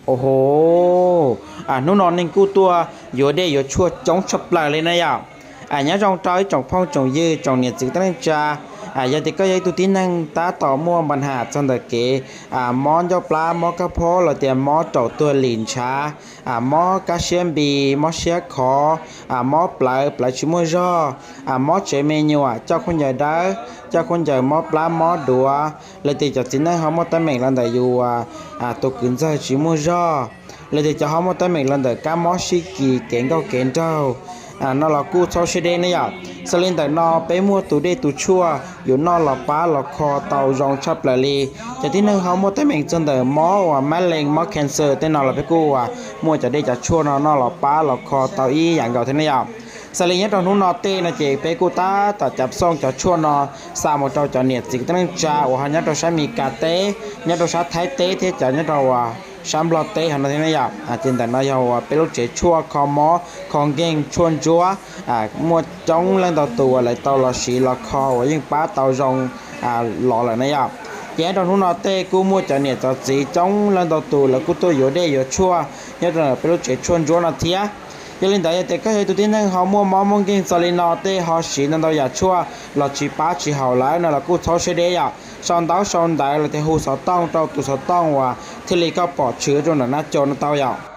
Au hos, hnub no neeg kuj tuaj yuav dej yuav tshuaj coob tshaj plaws li na yom. Nyob zoo rau ib tsoom phooj tsoom ywg tsoom niam txiv teb neej tsa, yog tias koj yog ib tug tib neeg tab tom muaj npa nham txog ntawm kev mob ncauj plab, mob kab phob los tias mob raum tuag lim ntshav, mob kab siab npis, mob siab khov, mob plawv, plawv tsis muaj zog, mob tsev me nyuam, coj khaub ncaws dawb, coj khaub ncaws mob plab mob duav, los tias cov txiv neej ho muaj teeb meem los ntawm yus tus kwv ntxawg tsis muaj zog, los tias cov ho muaj teeb meem los ntawm kab mob sib kis kev nkauj kev nraug no los kuj txhob siab deb ne yom. Xws li ntawm no peb muaj tus dej tus tshuaj yuav noj los pab los kho tau zoo tshaj plaws li. Cov tib neeg ho muaj teeb meem txog ntawm mob uas mab lees mob cancer tej no los peb kuj muaj cov dej cov tshuaj no noj los pab los kho tau ib yam nkaus thiab ne yom. Xws li nyob rau hnub no tej no ces peb kuj tab tom cav xoj cov tshuaj no xa mus rau cov niam txiv teb neej tsa uas ho nyob rau sab Mes Kas teb, nyob rau sab Thaib teb thiab cov nyob rau uas sab Nplog teb ho no thiab ne yom. Ces ntawm no yog uas peb lub tsev tshuaj kho mob kho nkeeg tshuaj ntsuab, muaj coob leej ntau tus uas lawv tau los siv los kho uas yeej pab tau zoo los lawm na yom. Ces nyob rau hnub no tej kuj muaj cov niam cov txiv coob leej ntau tus lawv kuj tuaj yuav dej yuav tshuaj nyob rau peb lub tsev tshuaj ntsuab no thiab. Yog li ntawd yog tias koj yog tus tib neeg ho muaj mob muaj nkeeg txog li no tej ho siv ntau ntau yam tshuaj los tsis pab tsis haum lawm no los kuj txhob siab deb yom. Sau ntaub sau ntawv los tias hu xov tooj rau tus xov tooj uas thiaj li koj pom tshwm rau nram nab cau no tau yom.